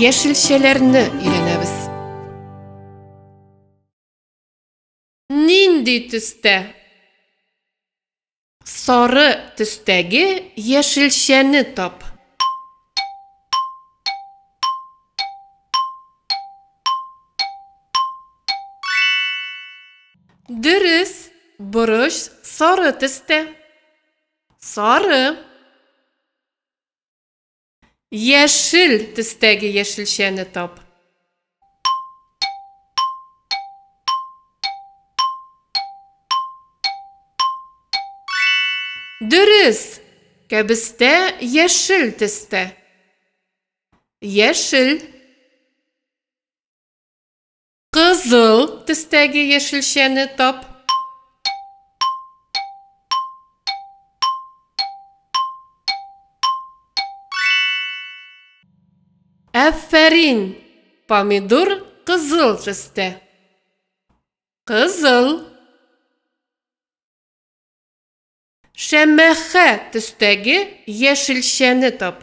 яшелчәләрне өйрәнәбез. Нинди төстә? Сары төстәге яшелчәне тап. Дөрес, борыч сары төстә. Сары. Яшел төстәге яшелчәне тап. Дөрес, кәбестә яшел төстә. Яшел. Кызыл төстәге яшелчәне тап. Афәрин! Помидор кызыл төстә. Кызыл. Шәмәхә төстәге яшелчәне тап.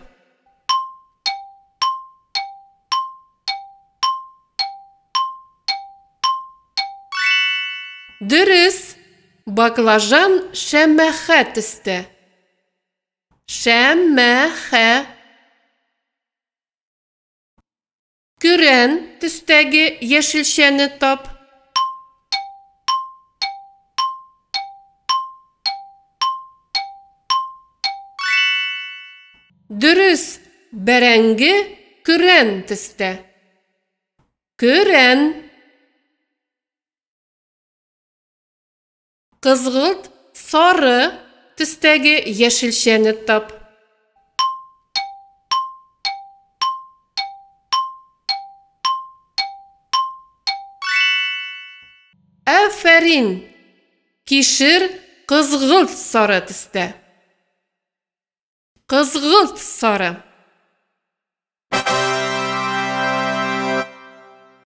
Дөрес, баклажан шәмәхә төстә. Шәмәхә. Көрән төстәге яшелчәне тап. Дөрес, бәрәңге көрән төстә. Көрән. Кызгылт сары төстәге яшелчәне тап. Афәрин! Кишер кызгылт сары төстә. Кызгылт сары.